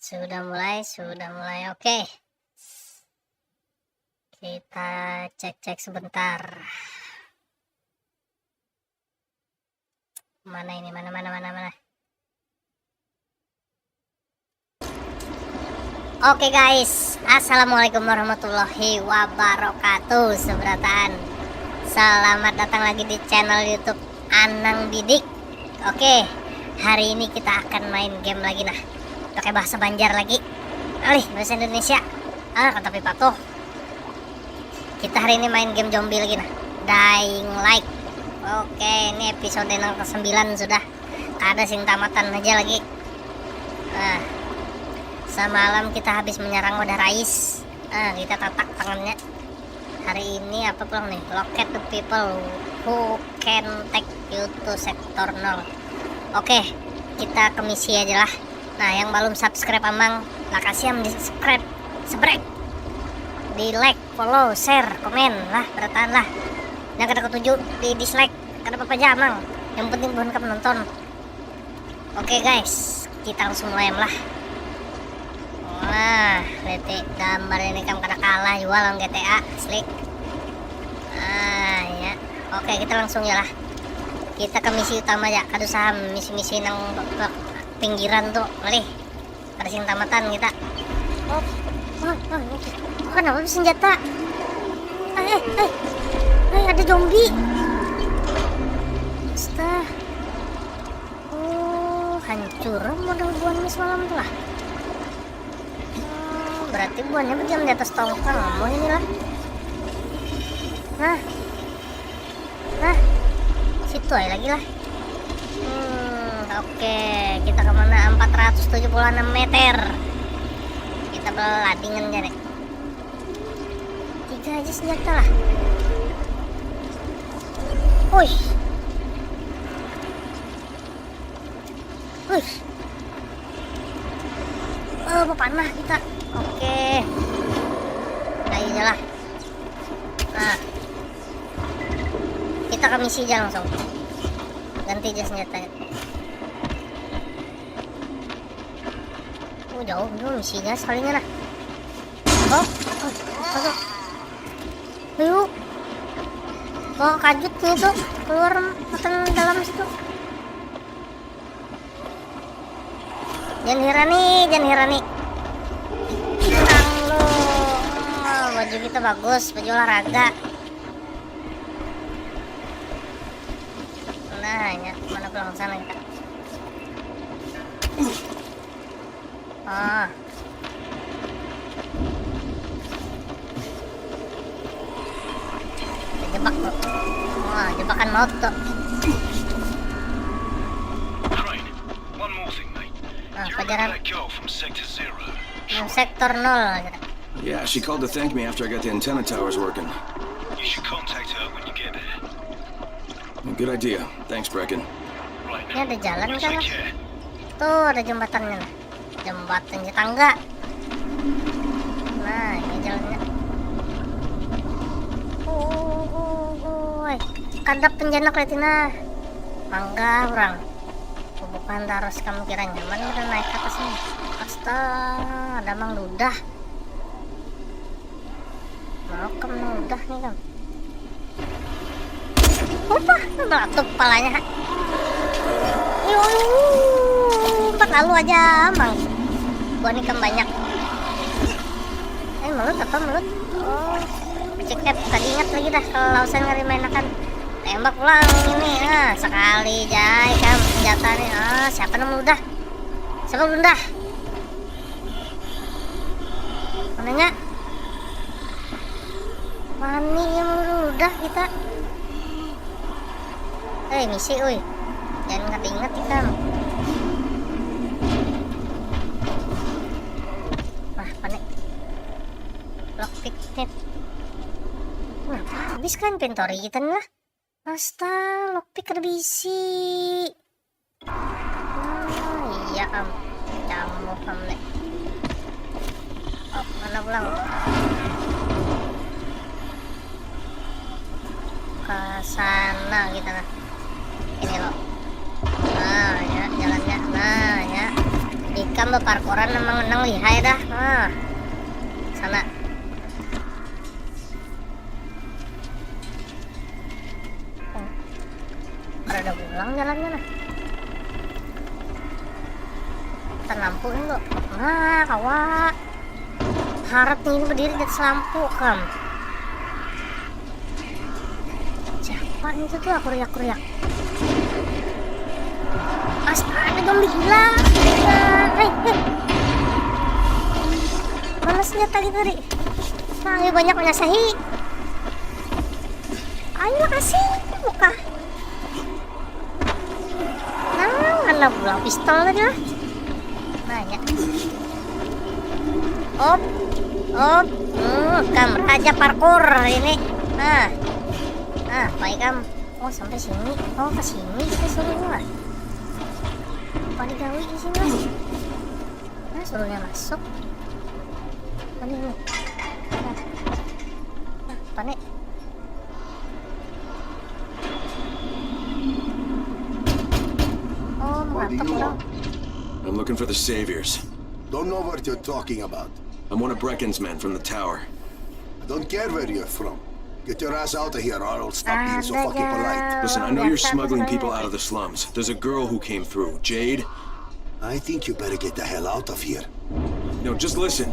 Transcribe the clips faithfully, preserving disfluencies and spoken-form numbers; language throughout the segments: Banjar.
Sudah mulai, sudah mulai. Oke. Kita cek-cek sebentar. Mana ini? Mana, mana, mana, mana? Oke guys, assalamualaikum warahmatullahi wabarakatuh. Seberataan, selamat datang lagi di channel YouTube Anang Didik. Oke, hari ini kita akan main game lagi nah. Pakai bahasa Banjar lagi. Alih, bahasa Indonesia. Ah, kata patuh. Kita hari ini main game zombie lagi nah. Dying Light. Oke, ini episode yang kesembilan sudah. Kada sing tamatan aja lagi. Nah, semalam kita habis menyerang wadah rais. Nah, kita tatak tangannya. Hari ini apa pulang nih? Locate the people who can take you to sector nol. Oke, kita ke misi aja lah. Nah, yang belum subscribe Amang, lakasiam di subscribe, sebrek, di like, follow, share, komen lah, berataan lah. Yang kada ketuju di dislike, kada apa-apa aja Amang. Yang penting buhan kam nonton. Oke guys, kita langsung mulai lah. Wah, lihat gambar ini kam kada kalah jua lawan G T A asli. Ah ya, oke kita langsung ya lah. Kita ke misi utama ya, kada usah misi-misi nang pinggiran tuh, malih kada sing tamatan kita. Oh, oh, oh, oke. Oh, kenapa bisa senjata? Eh, eh, eh, eh, ada zombie. Astaga. Oh, hancur modal buannya semalam tuh lah. Oh, berarti buannya berdiam di atas tongkang mau ini lah. Nah. Nah, situ aja lagi lah. Hmm, oke, kita kemana? Empat ratus tujuh puluh enam meter. Kita beladingan jadi. Tiga aja senjata lah. Wih. Wih. Oh, panah kita. Oke. Ayo lah. Nah. Kita ke misi aja langsung. Ganti aja senjatanya. Oh, jauh dulu misinya sekalinya nah. Oh, oh, masuk. Ayo. Wah, kajut nih tuh keluar matan dalam situ. Jangan hirani, jangan hirani. Tenang lu. Oh, baju kita bagus, baju olahraga. Nah, ya, mana pulang sana kita? Ah. Jebak tuh. Wah, jebakan maut tuh. Crane, one more thing, mate. Nah, you remember pelajaran that girl from Sector Zero? Yang sektor nol. Yeah, she called to thank me after I got the antenna towers working. You should contact her when you get there. Good idea. Thanks, Brecken. Right. Ini ada jalan kan? Take care. Tuh ada jembatannya nah. Jembatan tetangga. Nah, ini jalannya. Oh, oh, oh, oh. Kadap penjanak lihat nah. Mangga orang. Bubukan terus kamu kira nyaman udah naik ke atas nih. Astaga, ada mang dudah. Mau kamu udah nih kamu. Apa? Meletup kepalanya. Yuk, empat lalu aja, Mang. Buah nikam banyak. Eh, melut apa melut? Oh, ceket. Tadi ingat lagi dah kalau lausan ngari mainakan. Tembak pulang ini. Nah, sekali jai kan senjata nih. Ah, siapa nang meludah? Siapa meludah? Mananya? Wani yang meludah kita. Eh, misi, ui. Jangan ingat-ingat ikam. Wah, panik. Lockpick nih. Kenapa habis kan inventory kita nih lah? Astaga, lockpick kada bisi. Ah, iya am. Camu am nih. Oh, mana pulang? Ke sana kita nah. Ini loh. Nah, ya, jalannya. Nah, ya. Bika Tambah parkoran memang nang lihai dah. Nah. Sana. Oh. Kada pulang jalannya nah. Tan lampu ini lo. Nah, kawa. Harat nih ini berdiri di atas lampu kam. Siapa itu tuh aku riak-riak? Astaga, zombie gila. Gila. Hei, hei. Mana senjata gitu tadi? Nah, ayo banyak menyasahi. Ayo kasih buka. Nah, mana pulang pistol tadi lah. Banyak. Op, op, hmm, kam raja parkur ini. Nah, nah, pai kam. Oh, sampai sini. Oh, ke sini kita suruhnya. Apa digawi di sini? Nah, suruhnya masuk. Apa nih? Nah, nah, apa nih? Oh, What do mantap you orang. want? I'm looking for the Saviors. Don't know what you're talking about. I'm one of Brecken's men from the tower. I don't care where you're from. Get your ass out of here or I'll stop being so Ada fucking polite. jauh. Listen, I know you're Biasa smuggling masalahnya. People out of the slums. There's a girl who came through, Jade. I think you better get the hell out of here. No, just listen.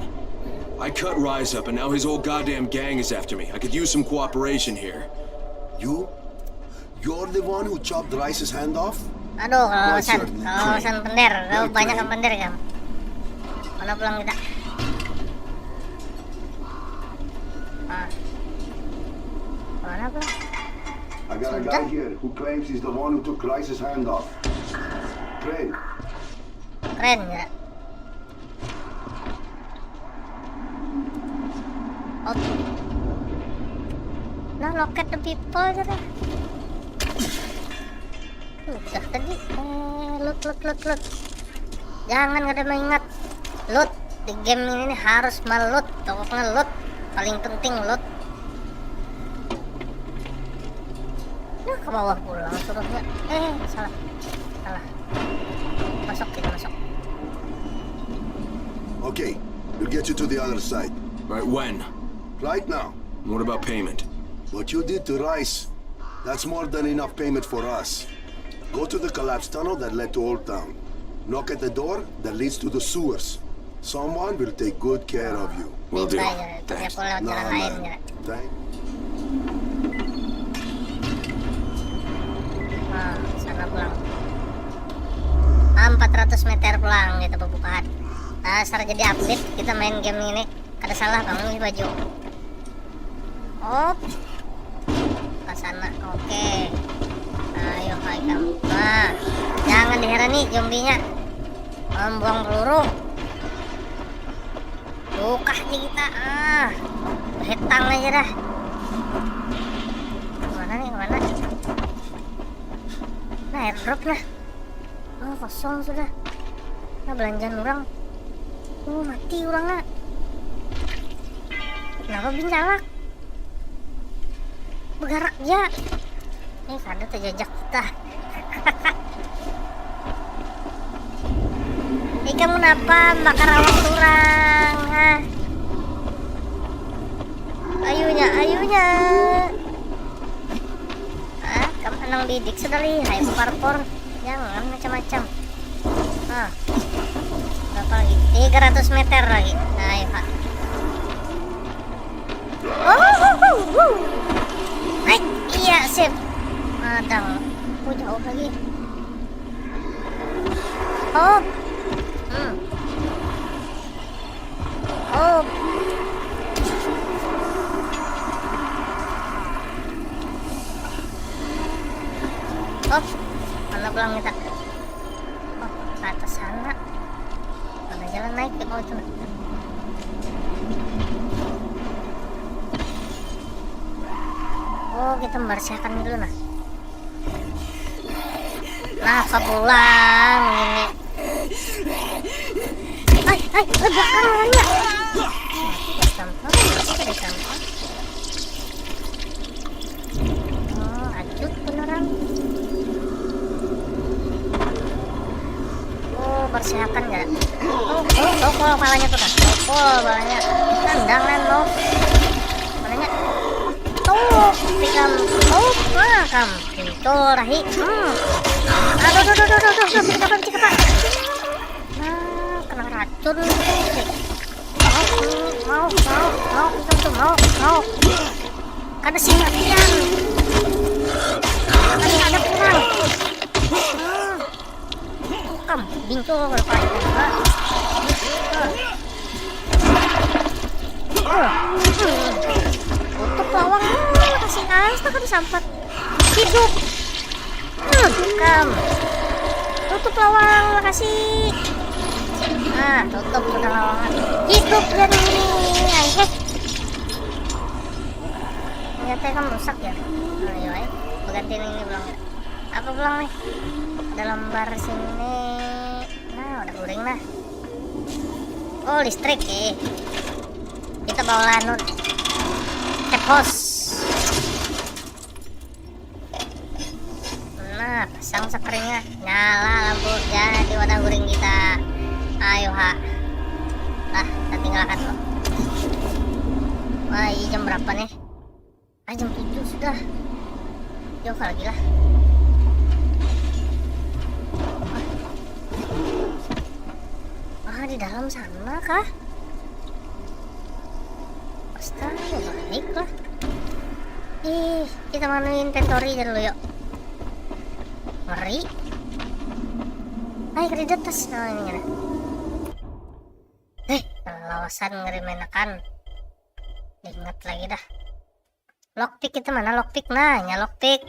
I cut Rise up, and now his whole goddamn gang is after me. I could use some cooperation here. You? You're the one who chopped Rice's hand off? Aduh, kalau What's san, your name? kalau san pender, kalau Oke. banyak yang pender kam. Mana pulang kita? Ah. Mana pulang? I got a guy here who claims he's the one who took Rice's hand off. Crane, Keren ya. Oke. Nah, loket the people aja dah. Udah tadi, eh, loot, loot, loot, loot. Jangan kada maingat. Loot. Di game ini nih harus meloot. Pokoknya loot. Paling penting loot. Nah, ke bawah pulang suruhnya. Eh, salah. Salah. Masuk, kita masuk. Okay, we'll get you to the other side. Right when? Right now. What about payment? What you did to Rice, that's more than enough payment for us. Go to the collapsed tunnel that led to Old Town. Knock at the door that leads to the sewers. Someone will take good care of you. Will do. Bayar, punya Thanks. pulau Nah, jalan lain man. ya. Thank Nah, sana pulang. Ah, empat ratus meter pulang kita pembukaan. Dasar jadi update kita main game ini. Kada salah kamu nih baju. Op. Ke sana. Oke. Ayo, hai kamu. Nah, jangan diherani zombinya. Membuang peluru. Buka aja kita. Ah. Hetang aja dah. Kemana nih, kemana? Nah, airdrop nah. Oh, kosong sudah. Nah, belanjaan orang. Oh, mati orangnya. Kenapa bincalak? Bergerak ya. Eh, kada terjajak kita. Ikam kenapa bakar awak orang? Hah? Ayunya, ayunya. Ah, kam anang bidik sudah lihai parkour. Jangan macam-macam. Ah. Berapa lagi? Tiga ratus meter lagi. Nah, ayo, Kak. Oh, oh, oh, oh. Naik. Iya, sip. Madang. Oh, jauh lagi. Oh. Hmm. Oh. Oh, mana pulang kita? Oh, ke atas sana. Mana jalan naik ya kalau itu? Oh, kita membersihkan dulu nah. Nah, apa pulang ini? Hai, hai, hai, belakang orangnya. Ada sampah, ada sampah. Oh, acut beneran. Oh, Persiapan gak? Oh, oh, oh, kalau palanya tuh kan. Oh, oh, palanya. Tendangan, no. Palanya. Tuh, tikam. Oh, ah, kam. Pintul, rahi. Hmm. Aduh, aduh, aduh, aduh, aduh, aduh, aduh, aduh, aduh, aduh. Nah, kena racun. Mau, mau, mau, mau, pisang tuh, mau, mau. Kada siap, Pian. Kada ada kurang. Hmm. Kam, bingkul kalau pakai. Tutup lawang, kasih kais tak disampat. Hidup. Hmm, kam. Tutup lawang, makasih. Nah, tutup sudah lawang. Hidup dan ini, ayah. Ternyata kan rusak ya. Nah, iya, eh. Berganti ini pulang ya. Apa pulang nih? Dalam bar sini. Nah, udah guring nah. Oh, listrik eh. Kita bawa lanut. Tepos. Nah, pasang sekringnya. Nyala lampu jadi wadah guring kita. Ayo ha. Lah, kita tinggalkan dulu. Wah, ini jam berapa nih? Ah, jam tujuh sudah. Jauh lagi lah. Ah, di dalam sana kah? Astaga, baik lah. Ih, kita manu inventory dulu yuk. Ngeri. Ayo, kredit tas. Nah, ini ada. Eh, lawasan ngeri menakan. Ingat lagi dah. Lockpick itu mana lockpick? Nah, nya lockpick.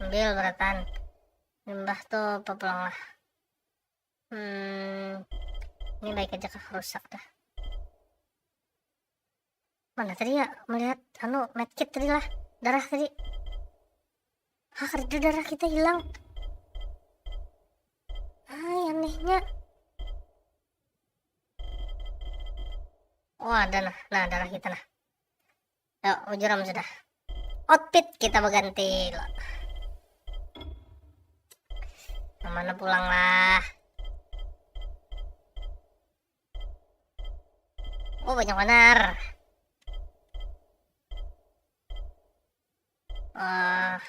Ambil beratan. Limbah tuh apa pulang lah. Hmm, ini baik aja kah rusak dah. Mana tadi ya melihat anu medkit tadi lah, darah tadi. Hah, ada darah kita hilang. Hai, anehnya. Oh, ada nah. Nah, darah kita nah. Yuk, ujuram sudah. Outfit kita berganti lo. Yang mana pulang lah? Oh, banyak banar. Ah,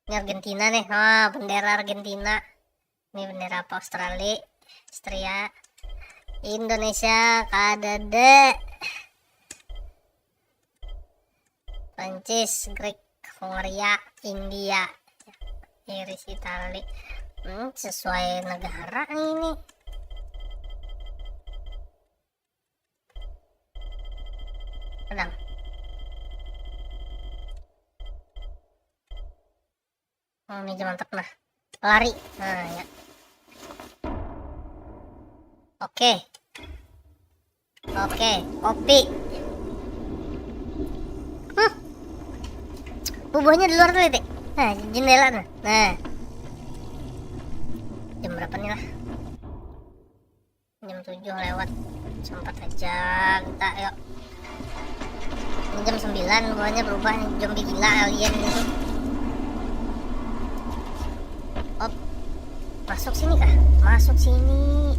ini Argentina nih. Ah, bendera Argentina. Ini bendera apa? Australia, Austria, Indonesia, Kanada, Prancis, Greek, Hungaria, India, Iris, Itali. Hmm, sesuai negara nih ini. Tenang. Oh, ini mantap nah. Lari. Nah, ya. Oke. Oke, kopi. Hmm. Bubuhnya di luar tuh, Titik. Nah, jendela tuh. Nah. Jam berapa nih lah? Jam tujuh lewat. Sempat aja kita, yuk. Ini jam sembilan, buahnya berubah nih, zombie gila alien gitu. Op. Masuk sini kah? Masuk sini.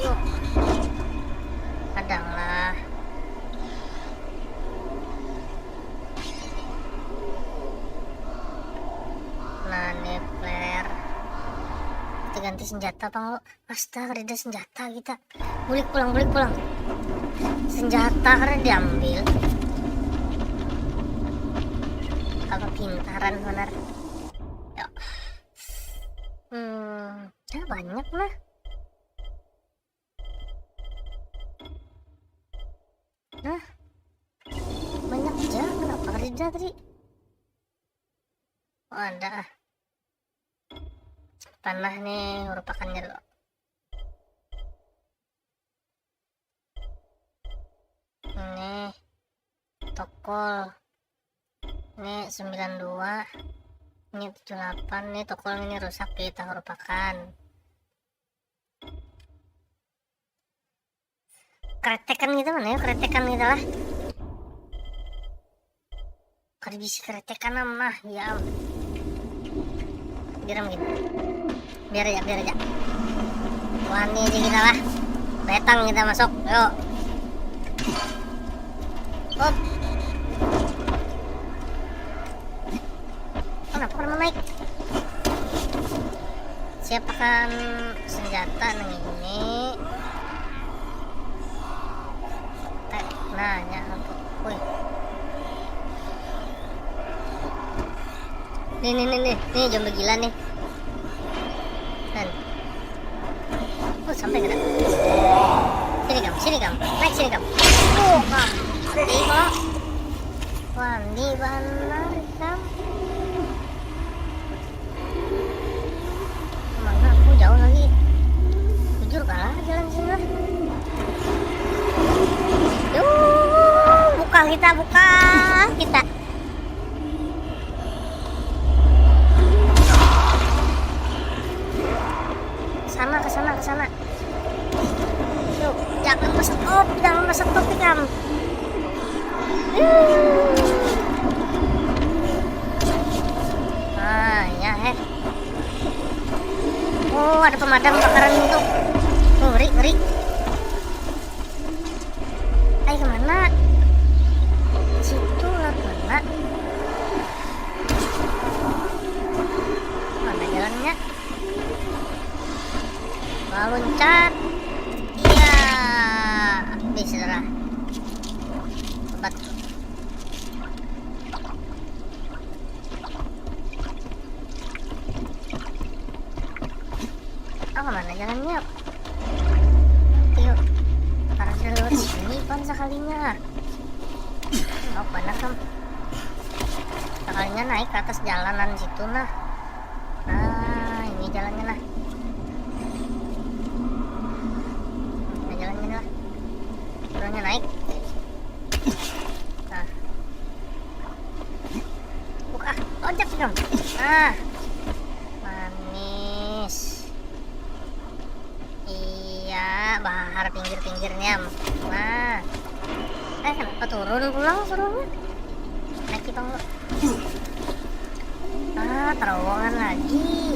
Yuk. Kadang lah. Nah, ini player. Kita ganti senjata, Bang, lo. Astaga, ada senjata kita. Bulik pulang, bulik pulang. Senjata karena diambil. Apa pintaran benar? Ya. Hmm, ya banyak lah. Nah, banyak aja. Kenapa kerja tadi? Oh, ada ah. Panah nih, merupakannya dulu. Ini tokol. Ini sembilan dua. Ini tujuh delapan. Ini tokol ini rusak, kita merupakan. Keretekan gitu mana ya, keretekan gitu lah. Kada bisa keretekan am nah, ya am. Diram gini. Biar aja, biar aja. Wani aja kita lah. Betang kita masuk. Yuk. Hop. Kenapa pernah naik? Siapakan senjata nang ini? Eh, nanya aku. Wih. Nih, nih, nih, nih, nih, zombie gila nih. Kan. Oh, sampai kena. Sini kam, sini kam, naik sini kam. Oh, ah, mati kok. Wani banar kam. Mana aku jauh lagi. Bujur kalah jalan sini lah. Yuh, buka kita, buka kita. Sana, ke sana, ke sana. Yuk, jangan berstop, jangan berstop ikam. Nah, ya, eh. Oh, ada pemadam kebakaran itu. Oh, ngeri, ngeri. Ayo kemana? Situ lah, mana? Mana jalannya? Meluncat. Iya, habis dah. Obat. Oh, mana jalannya? Yuk, harus lewat sini pan sekalinya. Mau mana kam? Sekalinya naik ke atas jalanan situ nah. Nah, ini jalannya nah. Ini jalannya nah. Jalannya naik. Nah. Buka, loncat ikam. Nah. Manis. Iya, bahar pinggir-pinggirnya. Nah. Eh, kenapa turun pulang suruhnya? Naik kita nggak? Ah, terowongan lagi.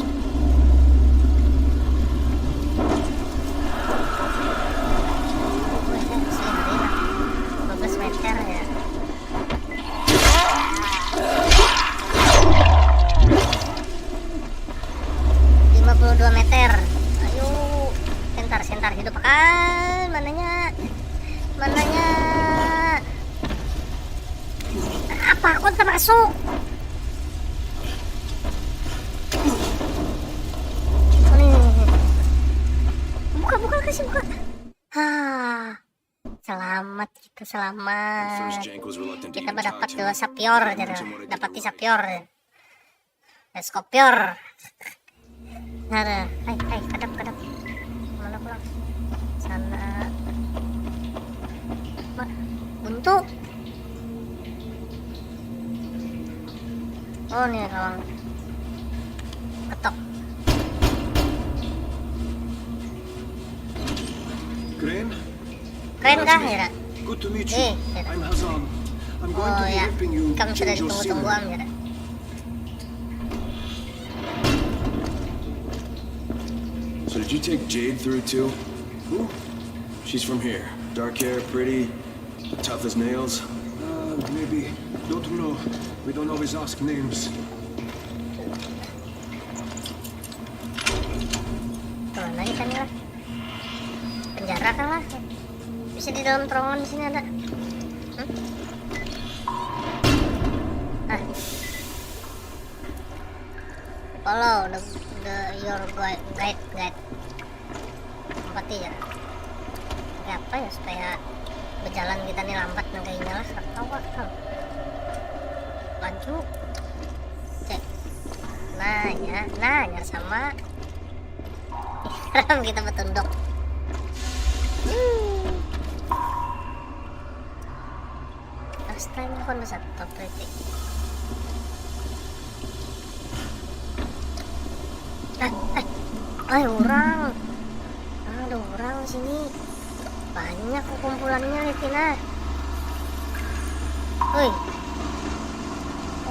Wih, eh, asli ngeri lah. Dua belas meter ya. Lima puluh dua meter. Ayo, sentar, sentar, hidup akan. Mananya? Mananya? Apa aku tak masuk? Nih. Buka, buka, kasih buka. Ah, selamat kita, selamat. Kita mendapat dua sapior, jar. Dapati sapior. Eskopior. Ada. Hai, hai, kadap, kadap. Mana pulang? Sana. Ma, buntu. Oh, nih kawan. Ketok. Crane? Keren kah, Ira? Good to meet you. Eh, Ira. I'm Hazan. I'm going to be helping you change your serum. Oh, ya. Ikam sudah ditunggu-tunggu am, Ira. So did you take Jade through too? Who? She's from here. Dark hair, pretty, tough as nails. Uh, maybe. Don't know. We don't always ask names. Mana kita nih lah? Penjara kah lah? Bisa di dalam terowongan di sini ada. Hmm? Ah. Follow the, the your guide, guide, guide. Empati ya. Pakai apa ya supaya berjalan kita nih lambat nang kayaknya lah. Tahu kah? Laju. Cek. Nah, ya. Nah, ya sama. Kita bertunduk. Hmm. Last time aku bisa top rating. Eh, eh, eh, orang. Ada orang sini. Banyak kumpulannya, Vina. Woi.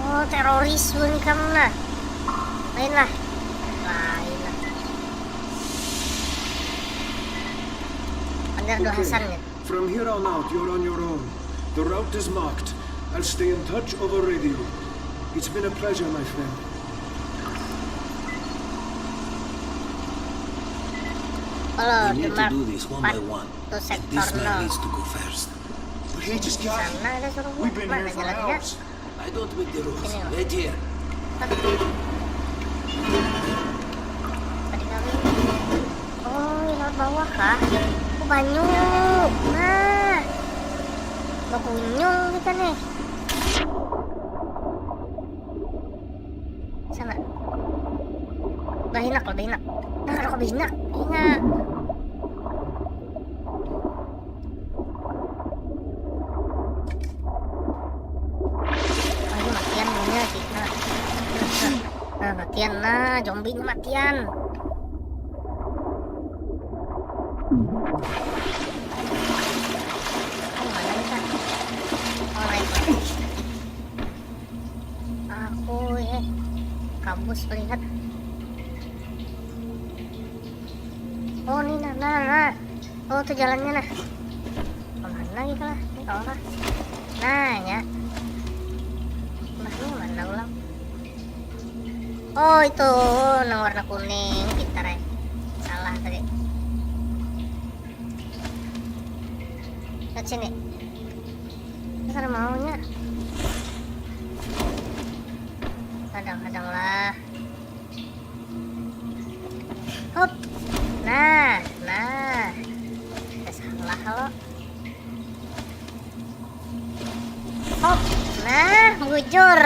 Oh, teroris bukan kamu nah. Lain lah. Lain lah. Pagar dua Hasan ya. From here on out, you're on your own. The route is marked. I'll stay in touch over radio. It's been a pleasure, my friend. Follow the marked path to sector nol. We need to do this one by one, and this man needs to go first. But he just got here. Sana ada suruh. We've been here for hours. Mana jalannya? I don't make the rules. Sini, Pak. Wait here. Aduh. Tadi kami. Oh, ini laut bawah kah? Oh, banyu. Nah. Bakunyung kita nih. Sana. Bahinak lah, bahinak. Nah, ada kok bahinak. Bahinak. Ayo, matian dunia kita. Nah, matian lah, zombie matian. Oh, mana kita? Oh, naik. Aku, eh, kabus melihat. Oh, ini nah, nah, nah. Oh, tuh jalannya nah. Kemana gitu lah? Ini kau lah. Nah, ya. Nah, ini mana ulang? Oh, itu nang warna kuning, pintar ya. Salah tadi. Lihat sini. Kita kada maunya. Kadang-kadang lah. Hop. Nah, nah. Kita salah lo. Hop. Nah, bujur.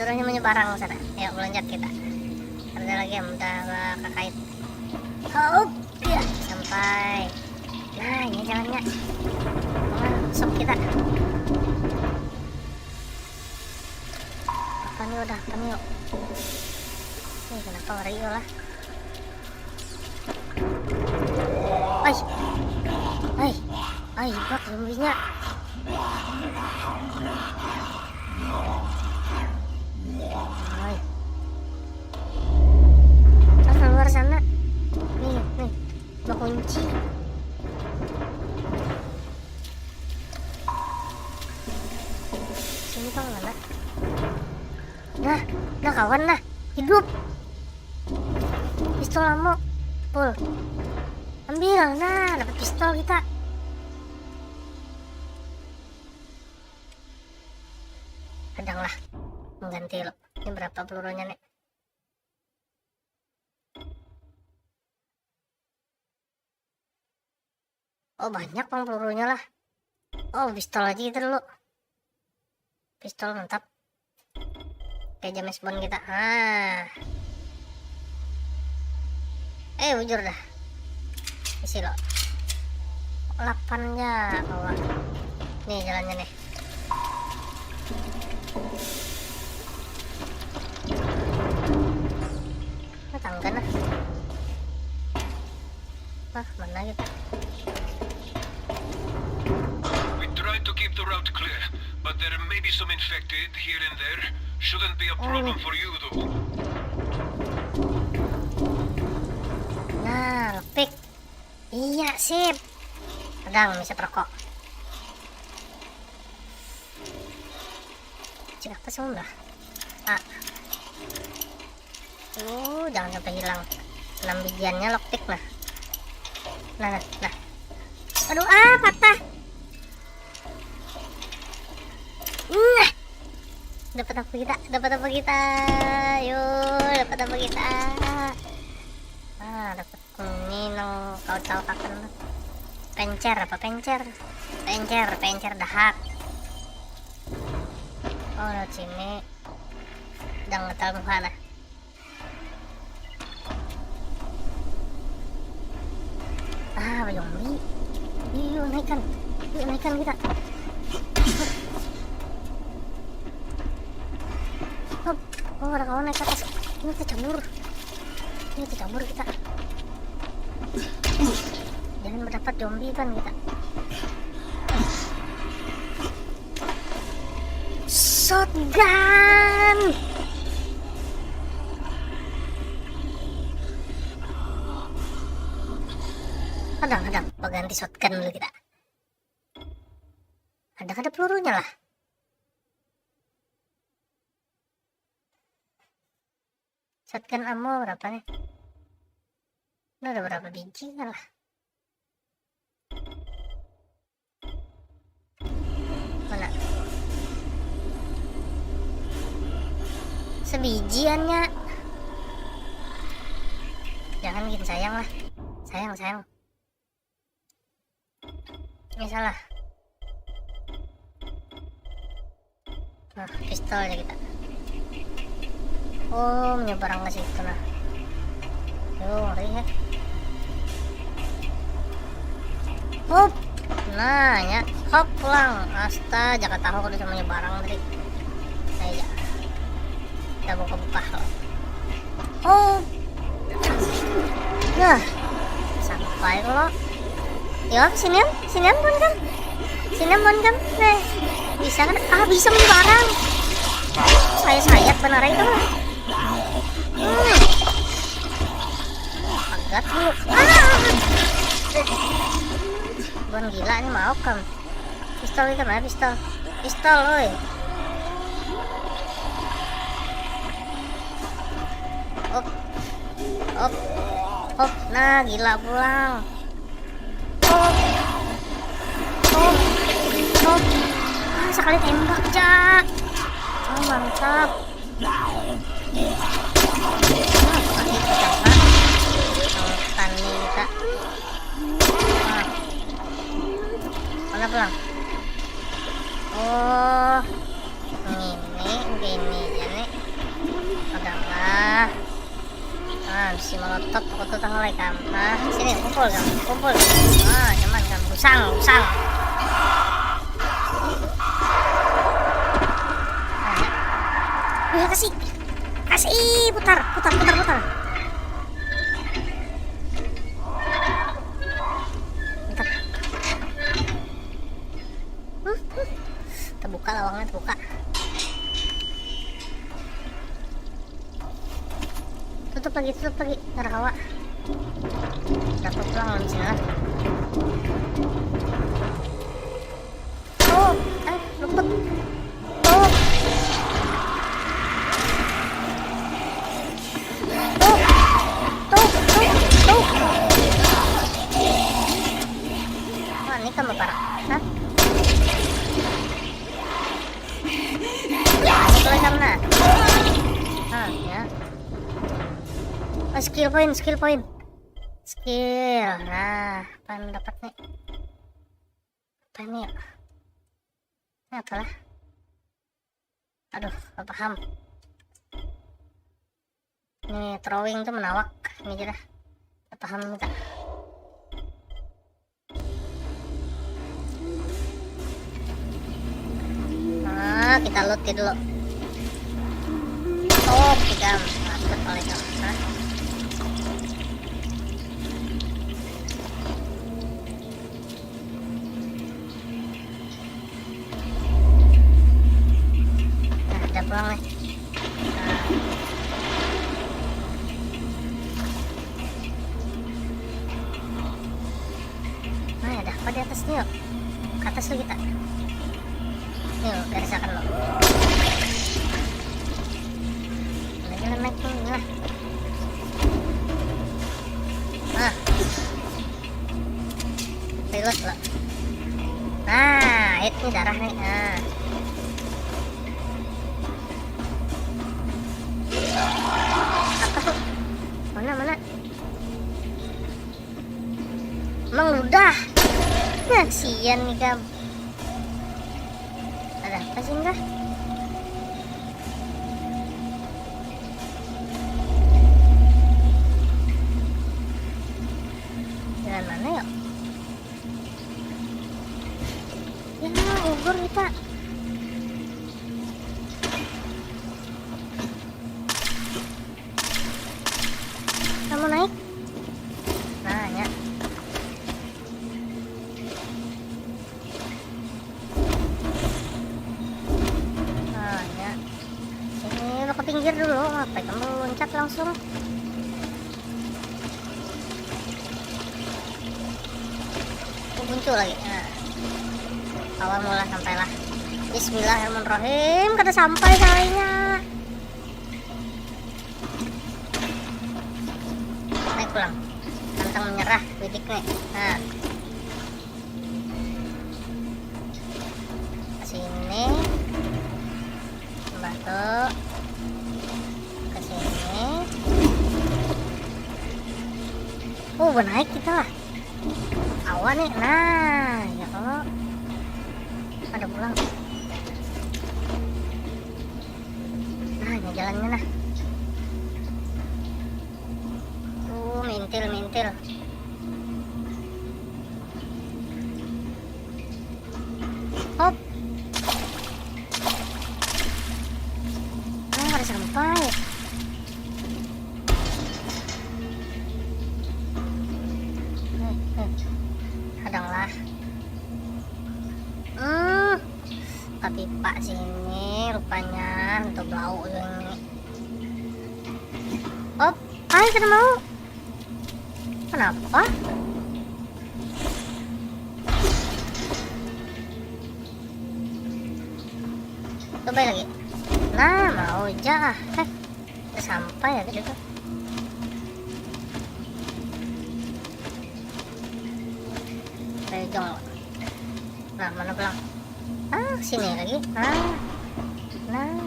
Suruhnya menyeberang sana. Yuk, meloncat kita. Ada lagi yang udah kakait. Hop. Ya, sampai. Nah, ini jalannya. Masuk kita. Apa nih, udah apa nih, yuk? Ini kenapa lari, yuk lah? Ay. Ay. Ay, bak zombinya. Ay. Pas keluar sana. Nih, nih. Bakunci. Sini pang mana? Nah, nah kawan nah. Hidup. Pistol ammo. Full. Ambil, nah, dapat pistol kita. Kadang lah. Mengganti lo. Ini berapa pelurunya nih? Oh, banyak pang pelurunya lah. Oh, pistol aja kita dulu. Pistol mantap. Kayak James Bond kita. Ah. Eh, bujur dah. Isi lo. Lapan ya, bawa. Nih jalannya nih. Nah, tangga nah. Nah, mana kita? We try to keep the route clear, but there may be some infected here and there. Shouldn't be a problem for you, though. Nah, lockpick. Iya, sip. Kadang bisa perokok. Cik apa sih, Mbah? Ah. Oh, jangan sampai hilang. Enam bijiannya lockpick nah. Nah, nah, nah. Aduh, ah, patah. Nah. Dapat apa kita? Dapat apa kita? Yo, dapat apa kita? Ah, dapat ini nang kau tahu kapan tuh. Pencer apa pencer? Pencer, pencer dahak. Oh, lewat sini. Jangan ngetel muka nah. Ah, zombie. Yuk, yuk, naikkan. Yuk, naikkan kita. Hop. Oh, ada kawan naik ke atas. Ini tercabur. Ini tercabur kita. Jangan mendapat zombie kan kita. Shotgun. Hadang, hadang, baganti shotgun dulu kita. Ada kada pelurunya lah. Shotgun ammo berapa nih? Ini ada berapa biji lah? Mana? Sebijiannya. Jangan gin, sayang lah. Sayang, sayang. Ini salah. Nah, pistol aja kita. Oh, menyeberang ke situ nah. Yo, ngeri ya. Hop. Nah, ya. Hop pulang. Asta, jaka tahu aku udah menyeberang tadi. Nah, ya. Kita buka-buka. Oh. Nah, sampai kalau. Ya, sini am, sini am, Bon Kam. Sini am, Bon Kam. Nah, bisa kan? Ah, bisa menyeberang. Saya sayat benar itu. Hmm. Pegat dulu. Ah. Bon gila nih, mau kam. Pistol itu mana pistol? Pistol, oi. Op. Op. Op. Nah, gila pulang. Op. Op. Op. Ah, sekali tembak, Cak. Oh, mantap. Nah, pakai kita, Pak. Tani kita. Nah. Mana pulang? Oh, ini, ini aja nih. Pegang lah. Ah, bisi molotov, aku tuh tanggal ikam. Ah, sini, kumpul, Kam. Kumpul. Ah, nyaman, Kam. Usang, usang. Ah, ya. Wih, kasih. Kasih, putar, putar, putar, putar. Putar. Hmm, hmm. Terbuka lawangnya, terbuka. Tutup lagi, tutup lagi. Nggak ada kawa. Dapat pulang lawan sini lah. Oh, eh, luput. Oh. Tuh, tuh, tuh, tuh. Wah, ini kan bapak. Hah? Betul sana. Ah, ya. Oh, skill point, skill point. Skill. Nah, apa yang dapat nih? Apa ini ya? Ini apalah? Aduh, gak paham. Ini throwing tuh menawak. Ini aja dah. Gak paham kita. Nah, kita loot ya dulu. Oh, kita masuk oleh kawasan. Nah, ada pulang nih. Nah. Nah, ada apa di atas nih, yuk? Ke atas tuh kita. Nih, yuk, garisakan lo. Lagi naik nih, lah. Nah. Reload lah. Nah, hit nih darah nih. Nah. Apa tuh? Mana, mana? Emang udah? Nah, sian nih, Kam. Ada apa sih, enggak? Jalan mana ya? Ya, ugur kita. Kamu naik? Nah, ya. Nah, ya. Ini lo ke pinggir dulu, ngapain kamu loncat langsung? Muncul lagi. Nah. Awal mula sampai lah. Bismillahirrahmanirrahim. Kada sampai salainya. Naik pulang. Pantang menyerah, bidik nih. Nah. Ke sini. Batu. Ke sini. Oh, naik kita lah. Awan nih. Nah, ya kalau ada pulang. Nah, ini jalannya nah. Oh, mintil, mintil. Hop. Ah, kada sampai. Eh, eh. Hadang lah. Hmm. Kapipa sini rupanya untuk bau ini. Hop. Ay, kada mau. Kenapa? Coba lagi. Nah, mau aja. Eh, sampai ya tadi tuh. Ayo, jong. Nah, mana pulang? Ah, sini lagi. Nah. Nah.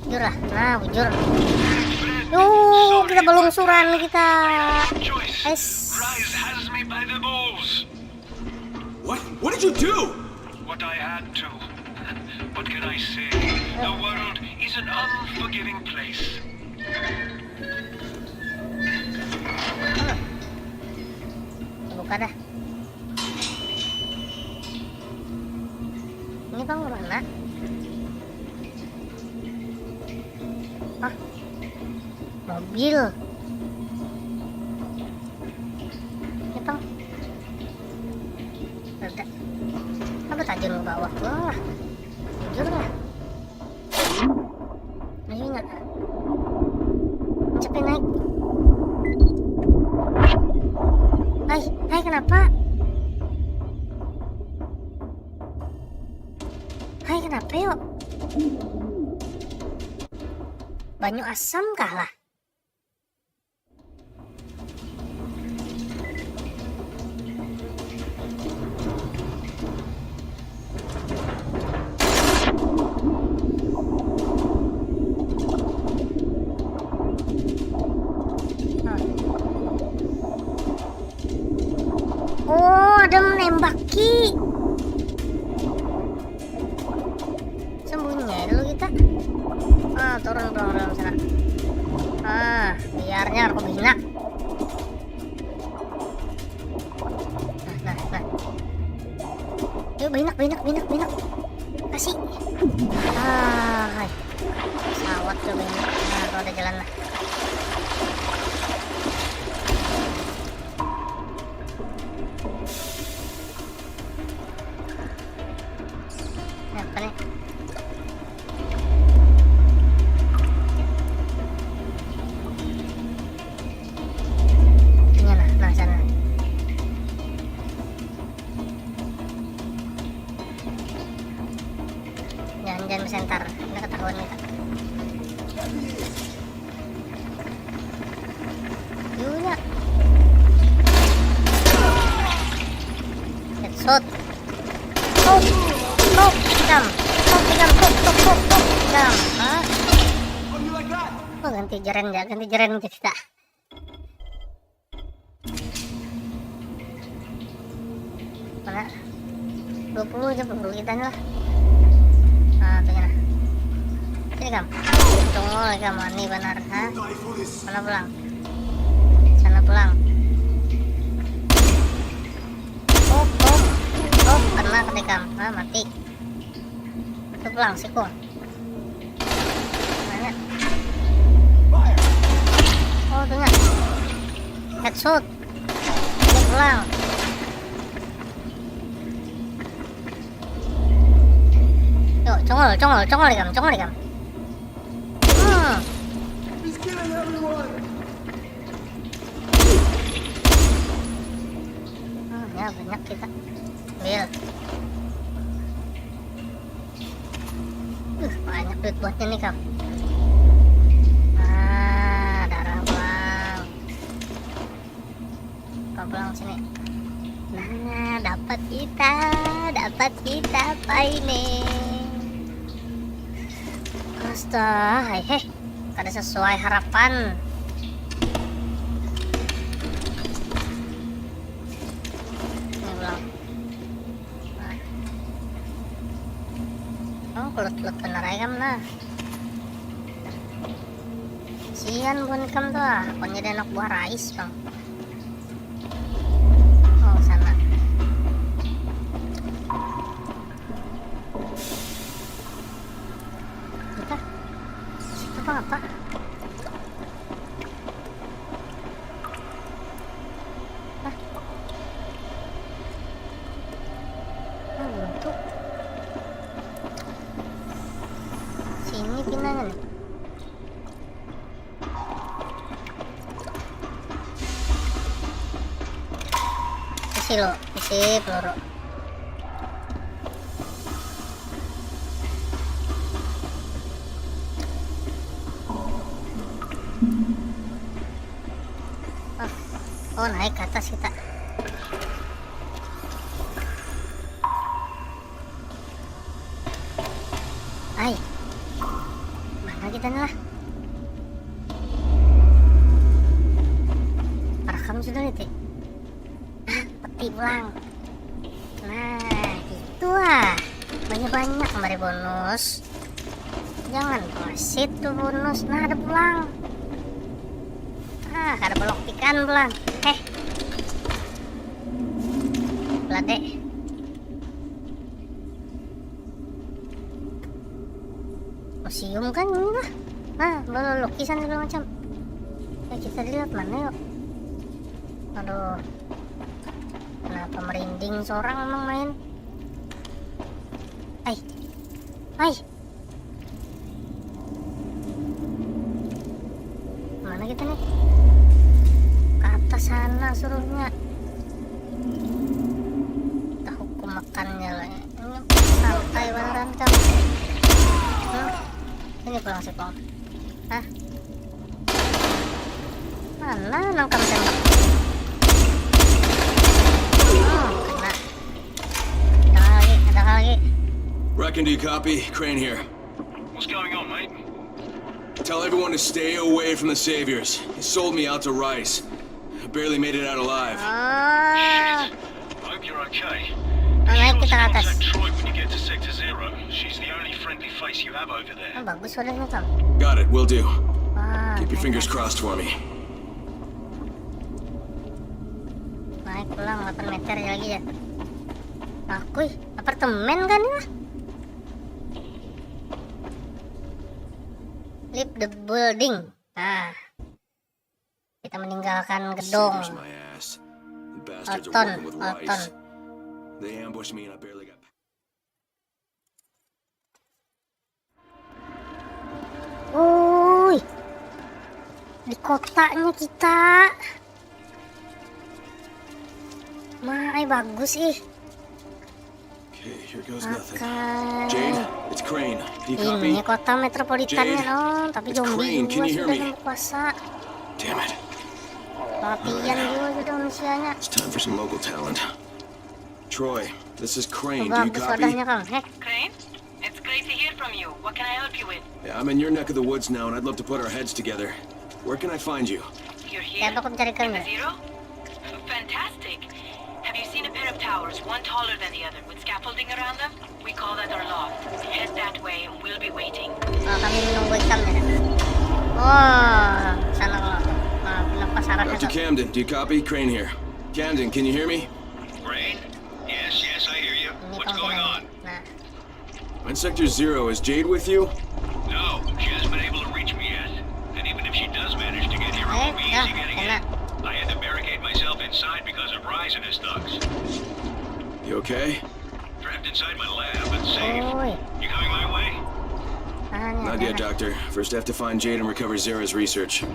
Bujur lah. Nah, bujur. Yuh, kita belungsuran kita. Es. What? What did you do? What I had to. What can I say? The world is an unforgiving place. Buka dah. Ini bang mana? Hah? Mobil. Ini bang. Ada. Apa tajam ke bawah? Wah. Jujur lah. Ayo nak. Cepat naik. Hai, hai kenapa? Hai kenapa yuk? Banyu asam kah lah? Oh, ada menembaki. Sembunyi dulu kita. Ah, turun, turun, turun sana. Ah, biarnya aku binak. Nah, nah, nah. Yuk, binak, binak, binak, binak. Kasih. Ah, hai. Pesawat tuh binak. Nah, tuh ada jalan lah. Apa nih? Ini nah, nah sana. Jangan jangan besar, ntar ketahuan kita. Yunya. Headshot. Tok, tok, tikam. Tok, tikam, tok, tok, tok, tok, tikam. Hah? Oh, ganti jeren ya, ganti jeren kita. Mana? Dua puluh aja peluru kita lah. Nah, tuh nah. Sini kam. Tunggu lagi kam, wani banar, ha? Mana pulang? Sana pulang. Oh, oh, oh, kena ketikam, ha, mati. Itu pulang siku. Mana? Oh, tuh nah. Headshot. Pulang. Yuk, congol, congol, congol ikam, congol ikam. Hmm. He's killing everyone. Banyak kita. Ambil. Uh, banyak duit buatnya nih, Kang. Nah, darah pulang. Apa pulang sini? Nah, dapat kita, dapat kita apa ini? Astaga, hai, heh, kada sesuai harapan. Ini pulang. Nah. Oh, kelut-kelut bener aja, Kam, nah. Sian buhan ikam tuh, ah. Aku jadi anak buah rais, Bang. Oh, sana. Kita? Apa, apa? Hah? Ah, buntu. Sini pinanya nih. Isi lo, isi peluru. Ah, oh, naik ke atas kita. Ai, mana kita nih lah? Rekam sudah itu. Ah, peti pulang. Nah, gitu ah. Banyak-banyak kembali bonus. Jangan wasit tuh bonus. Nah, ada pulang. Ah, kada bolok ikan pulang. Heh. Belade. Museum kan ini lah. Nah, bala lukisan segala macam. Ya, kita lihat mana yuk. Aduh. Kenapa merinding seorang emang main? Ai. Ai. Mana kita nih? Ke atas sana suruhnya. Kita hukum makannya lah. Ini santai beneran, Kam. Hmm? Ini pulang sih, Pong. Hah? Mana nang kam tembak? Oh, kena. Ada lagi, ada lagi. Reckon, do you copy? Crane here. What's going on, mate? Tell everyone to stay away from the Saviors. They sold me out to Rais. I barely made it out alive. Ah. I hope you're okay. Be sure to contact Troy when you get to Sector Zero. She's the only friendly face you have over there. Oh, bagus wadahnya, Kam. Got it, will do. Wah, keep your fingers crossed for me. Naik pulang delapan meter lagi ya. Aku, ih, apartemen kan ini lah. Leave the building. Nah. Kita meninggalkan gedung. Saviors my ass. The bastards are working with Rais. They ambushed me and I barely got. Woi. Di kotanya kita. Mai bagus ih. Okay, here goes nothing. Jade, it's Crane. Do you copy? Ini kota metropolitannya, Jade, no, tapi it's zombie Crane. Can you hear me? Damn it. Latihan juga sudah manusianya. It's time for some local talent. Troy, this is Crane. Do you copy? Crane, it's great to hear from you. What can I help you with? Yeah, I'm in your neck of the woods now, and I'd love to put our heads together. Where can I find you? You're here? Siapa aku mencari kamu? In the Zero? Fantastic. Have you seen a pair of towers, one taller than the other, with scaffolding around them? We call that our loft. Head that way and we'll be waiting. Oh, kami menunggu ikam ya. Oh, sana kalau. Ah, lepas arahnya. Doctor Camden, do you copy? Crane here. Camden, can you hear me? Crane? Yes, yes, I hear you. What's going on? Nah. I'm in Sector Zero. Is Jade with you? No, she hasn't been able to reach me yet. And even if she does manage to get here, it won't be easy getting in. I had to barricade myself inside because of Rais and his thugs. You okay? Trapped inside my lab, but safe. Oi. You coming my way? Not yet, Doctor. First, I have to find Jade and recover Zara's research.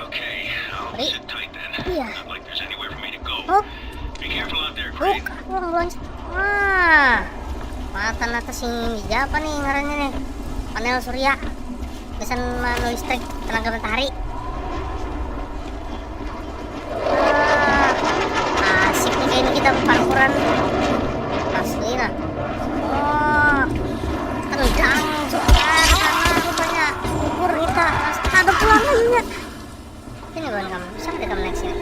Okay, I'll sit tight then. Iya. Not like there's anywhere for me to go. Hup. Be Buk, aku belum loncat. Wah. Matan atas sing hijau apa nih ngarannya nih? Panel surya. Biasanya manu listrik tenaga matahari. Wah, asik nih kayak ini kita parkuran. Asli nah. Oh, tendang juga karena rupanya kubur kita. Ada pulang aja. Ini bukan kamu, bisa nggak kamu naik sini?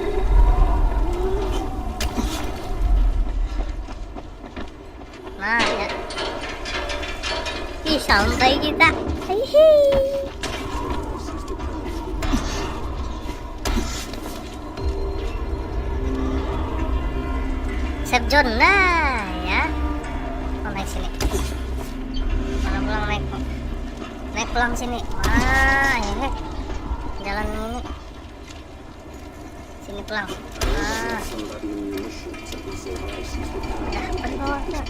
Nah, ya. Ih, sampai kita. Hihi. Safe zone, nah, ya. Oh, naik sini. Mana pulang naik? Naik pulang sini. Wah, ini jalan ini. Sini pulang. Ah. Dah, penuh dah.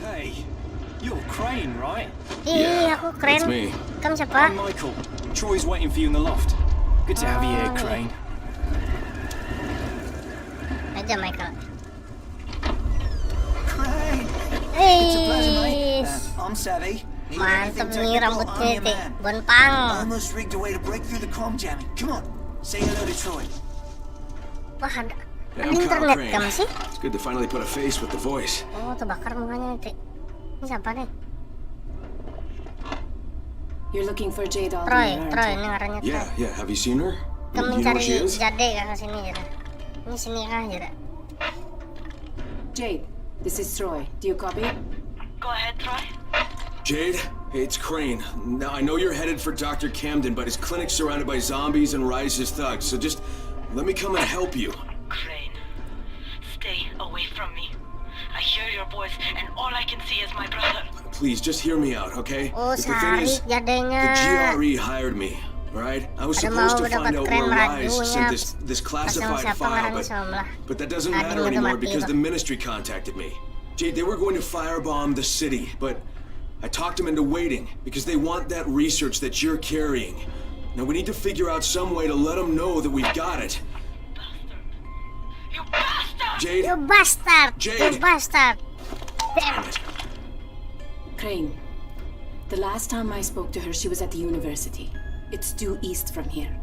Hey, you're Crane, right? Ih, aku Crane. Kamu siapa? I'm Michael. Troy's waiting for you in the loft. Good to have you here, Crane. Aja Michael. Crane! It's a pleasure, mate. Eish. Uh, I'm Savvy. Need Mantap anything nih technical, rambutnya I'm your teh. Man. Bonpang. Almost rigged a way to break through the comm jamming. Come on, say hello to Troy. Wah, ada Hey, ada I'm Kyle internet Crane. Kamu sih? It's good to finally put a face with the voice. Oh, terbakar mukanya nanti. Ini siapa nih? You're looking for Jade Troy, Alderman, Troy, aren't ini you? ngarannya Troy. Yeah, yeah. Have you seen her? Kamu You know where she mencari is? Jade kah sini Jade? Ini sini kah Jade? Jade, this is Troy. Do you copy? Go ahead, Troy. Jade, it's Crane. Now, I know you're headed for Doctor Camden, but his clinic's surrounded by zombies and Rais's thugs, so just let me come and help you. Crane, stay away from me. I hear your voice, and all I can see is my brother. Please, just hear me out, okay? Oh, If the thing sarik is, the jadenya. G R E hired me, alright? I was Ada supposed mau to find dapat out keren where Rais radionya. sent this, this Pasang classified siapa file, ngarannya but, sama lah. but that doesn't Tadi matter udah anymore mati because itu. The Ministry contacted me. Jade, they were going to firebomb the city, but I talked them into waiting because they want that research that you're carrying. Now we need to figure out some way to let them know that we've got it. You bastard! Jade, You bastard! Jade! You bastard! Damn. Crane. The last time I spoke to her, she was at the university. It's due east from here.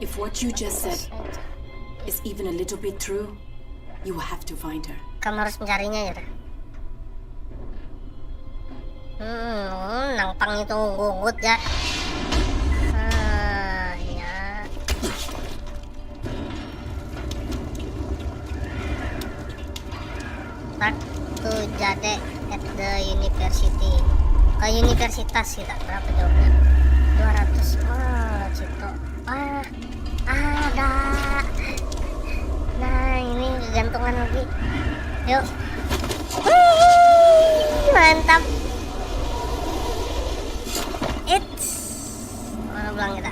If what you just said is even a little bit true, you have to find her. Kamu harus mencarinya ya. Hmm, nang pang itu gugut ya. Ah, ya. Talk to Jade at the university. Ke universitas kita berapa jauhnya? Dua ratus. Wah, situ. Wah, ada. Nah, ini gantungan lagi. Yuk. Wih, mantap. It's mana pulang kita?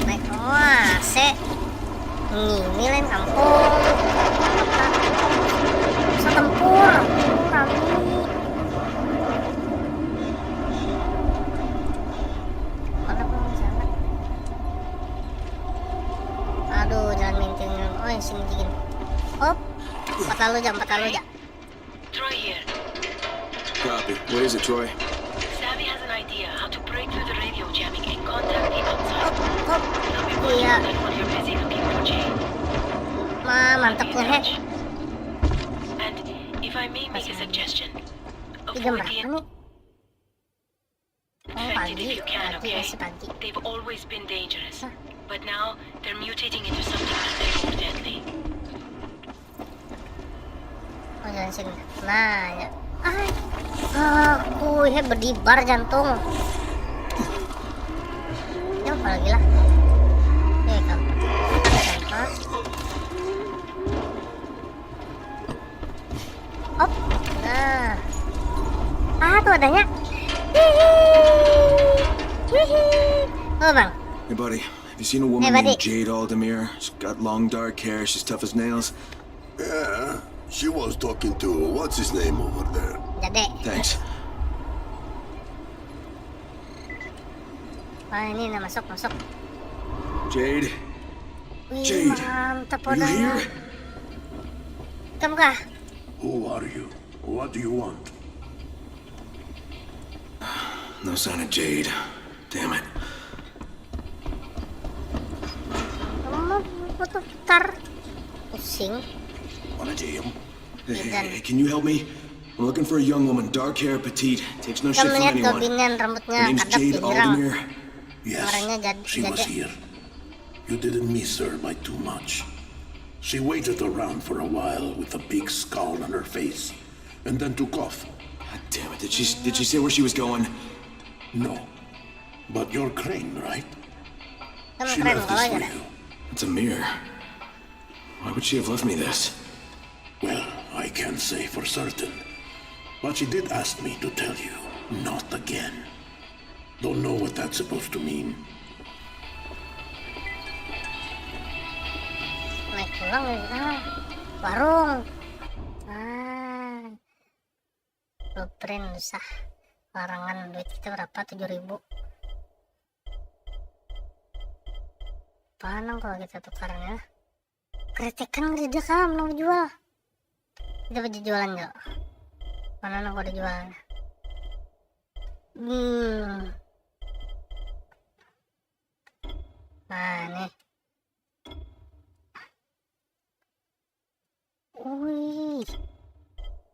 Naik. Wah, se. Ini lain kampung. Bisa tempur, tempur rami. Mana pulang sana? Aduh, jalan minting. Oh, yang sini dikit. Hop. Empat lalu jam, empat lalu jam. Troy here. Copy. What is it, Troy? Savvy has an idea how to break through the radio jamming and contact the outside. Hop, hop. He'll be working Iya. on that while you're busy looking for Jade. Ma, mantap lah, he. And if I may make a suggestion, Jam avoid the berapa nih? Oh, infected pagi. if you can, Pagi, okay? Masih pagi. They've always been dangerous, but now they're mutating into something even more deadly. Oh, jalan sini. Nah, ya. Ah, aku he berdebar jantung. Ya, apa lagi lah? Ya, kan. Apa? Op. Nah. Ah, tuh adanya. Hihi. Hihi. Oh, Bang. Hey, buddy. Have you seen a woman buddy. Named Jade Aldemir? She's got long dark hair. She's tough as nails. Yeah, she was talking to what's his name over there. Jade. Thanks. Wah, ini nah, masuk, masuk. Jade, Wih, Jade, mantap are you wadahnya. Here? Kamu kah? Who are you? What do you want? No sign of Jade. Damn it. Kamu mau putar-putar? Pusing. Wanna jail? Hey, Ethan. hey, hey, can you help me? I'm looking for a young woman, dark hair, petite, takes no shit Kamu from lihat anyone. kebingan rambutnya Her name's kadap Jade dipirang. Aldemir. Yes, Orangnya jad- she was jadek. Here. You didn't miss her by too much. She waited around for a while with a big scowl on her face, and then took off. God damn it! Did she did she say where she was going? No. But you're Crane, right? Kamu She keren left kalau this ya. for you. It's a mirror. Why would she have left me this? Well, I can't say for certain. But she did ask me to tell you, not again. Don't know what that's supposed to mean. Naik pulang ya kita. Warung. Ah. Blueprint susah. Larangan duit kita berapa? Tujuh ribu. Panang kalau kita tukaran ya. Kritikan kada dia kam nang jual. Kita baju jualan dulu. Mana nang kada jualan? Hmm. Nah, nih. Wih.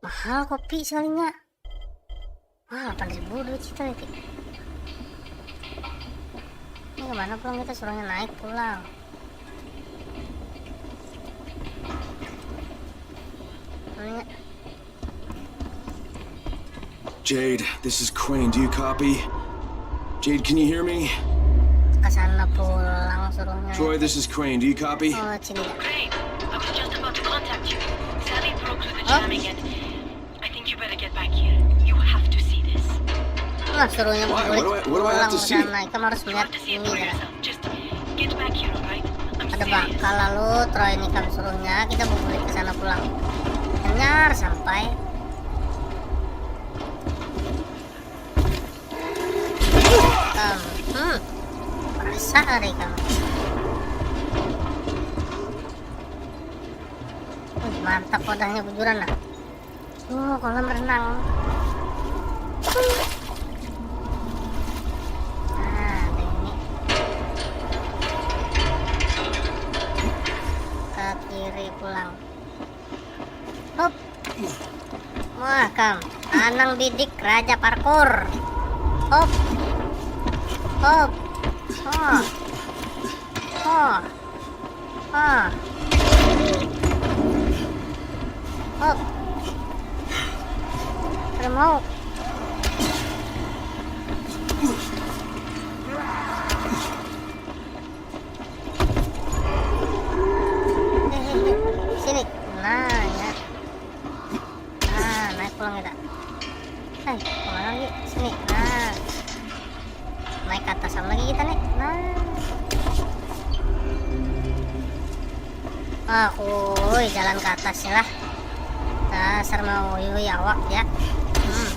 Mahal kopi sekalinya. Wah, delapan ribu duit kita ya, Ki. Ini kemana pulang kita suruhnya naik pulang. Ini Jade, this is Crane. Do you copy? Jade, can you hear me? Ke sana pulang suruhnya. Troy, this is Crane. Do you copy? Oh, sini ya. Crane, I was just about to contact you. Sally broke through the Huh? jamming and I think you better get back here. You have to see this. Lah suruhnya Why? balik What do I- what do I have pulang to ke see? sana. Ikam harus You melihat have to see it ini for ya. Yourself. Just get back here, alright? I'm Ada serious. Bakal lalu Troy ini kam suruhnya kita mau balik ke sana pulang. Hanyar sampai. Kam, hmm, perasa hari kam. Wih, mantap wadahnya bujuran nah. Oh, kolam renang. Nah, ada ini. Ke kiri pulang. Hop. Wah, kam. Anang bidik raja parkur. Hop. Hop. Oh. Oh. Ah. Hop. Kada mau. Hehehe. Sini. Nah, ya. Nah, naik pulang kita. Eh, kemana lagi? Sini. Nah. Naik ke atas sama lagi kita nih. Nah. Ah, kuy, jalan ke atas lah. Dasar mau yui awak ya. Hmm.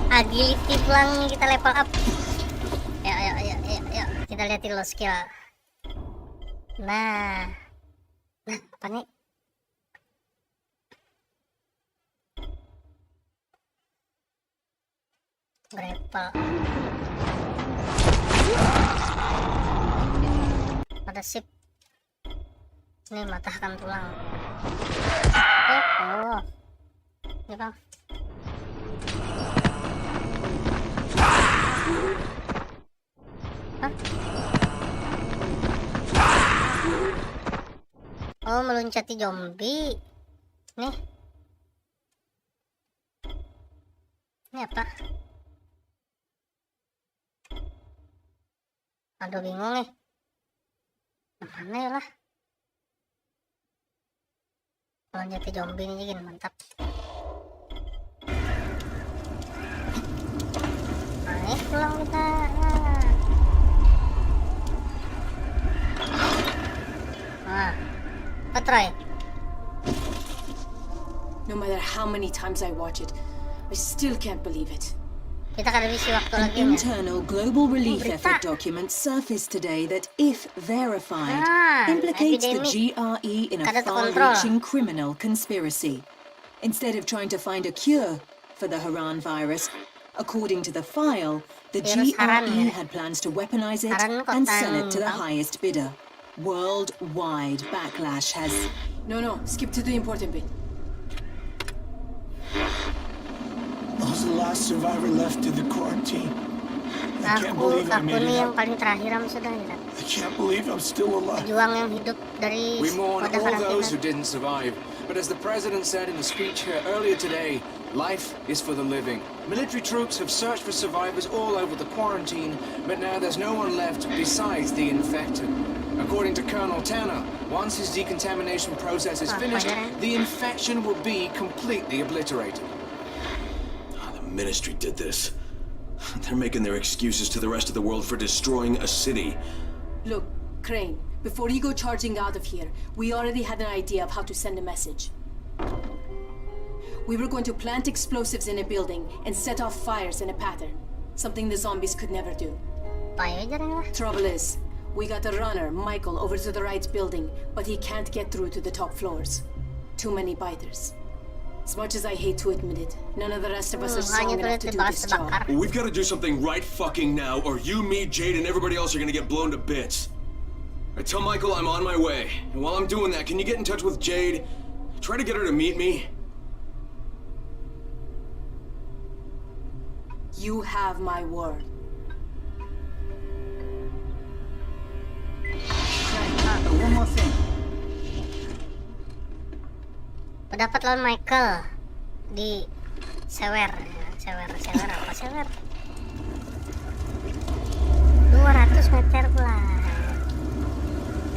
Agility pulang kita level up. Ya, ya, ya, ya, ya. Kita lihat dulu skill. Nah. Nah, apa nih? Grapple. Ada sip. Ini matahkan tulang. Oh, oh. Ini, Bang. Hah? Oh, meluncati zombie. Nih. Ini apa? Aduh, bingung nih. Yang mana ya lah? Kalau jatuh zombie ini gini, mantap. Naik pulang kita. Nah. Nah. Patrai. No matter how many times I watch it, I still can't believe it. Kita kada bisi waktu lagi nya. Internal global relief effort document surfaced today that, if verified, implicates the G R E in a far-reaching criminal conspiracy. Instead of trying to find a cure for the Harran virus, according to the file, the G R E had plans to weaponize it and sell it to the highest bidder. Worldwide backlash has... No, no, skip to the important bit. I was the last survivor left in the quarantine. I can't believe I made it out. Aku ni yang paling terakhir am sudah, ya. I can't believe I'm still alive. Pejuang yang hidup dari kota karantina. We mourn all those who didn't survive, but as the president said in a speech here earlier today, life is for the living. Military troops have searched for survivors all over the quarantine, but now there's no one left besides the infected. According to Colonel Tanner, once his decontamination process is finished, the infection will be completely obliterated. Ah, the ministry did this. They're making their excuses to the rest of the world for destroying a city. Look, Crane, before you go charging out of here, we already had an idea of how to send a message. We were going to plant explosives in a building and set off fires in a pattern, something the zombies could never do. Payo jarang lah. Trouble is, we got the runner, Michael, over to the right building, but he can't get through to the top floors. Too many biters. As much as I hate to admit it, none of the rest of us are strong enough to do this job. Well, we've got to do something right fucking now, or you, me, Jade, and everybody else are gonna get blown to bits. I tell Michael I'm on my way, and while I'm doing that, can you get in touch with Jade? Try to get her to meet me. You have my word. One more thing. Pendapat lawan Michael di sewer, sewer, sewer apa sewer? Dua ratus meter pulang.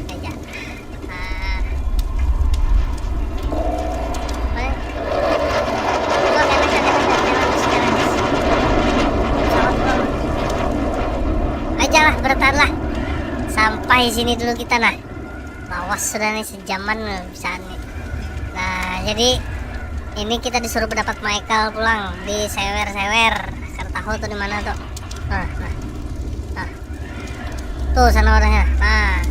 Aja. Ah. Aja lah, bertahan lah. Sampai sini dulu kita nah. Lawas sudah nih, sejaman bisa nih. Nah, jadi ini kita disuruh pendapat Michael pulang di sewer-sewer. Kada tahu tuh di mana tuh. Nah, nah. Nah. Tuh sana orangnya. Nah.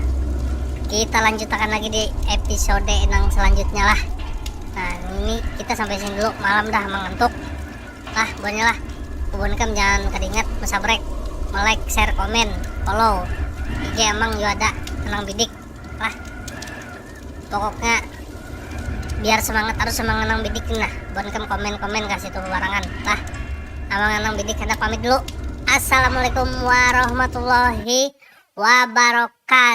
Kita lanjutakan lagi di episode nang selanjutnya lah. Nah, ini kita sampai sini dulu, malam dah, mengantuk. Lah, buhannya lah. Buhan kam jangan kada ingat mensabrek, me-like, share, komen, follow I G Amang jua ada, Anang Bidik. Lah. Pokoknya biar semangat harus sama Anang Bidik nah. Buhan kam komen-komen kasih tuh barangan. Lah. Amang Anang Bidik hendak pamit dulu. Assalamualaikum warahmatullahi wabarakatuh.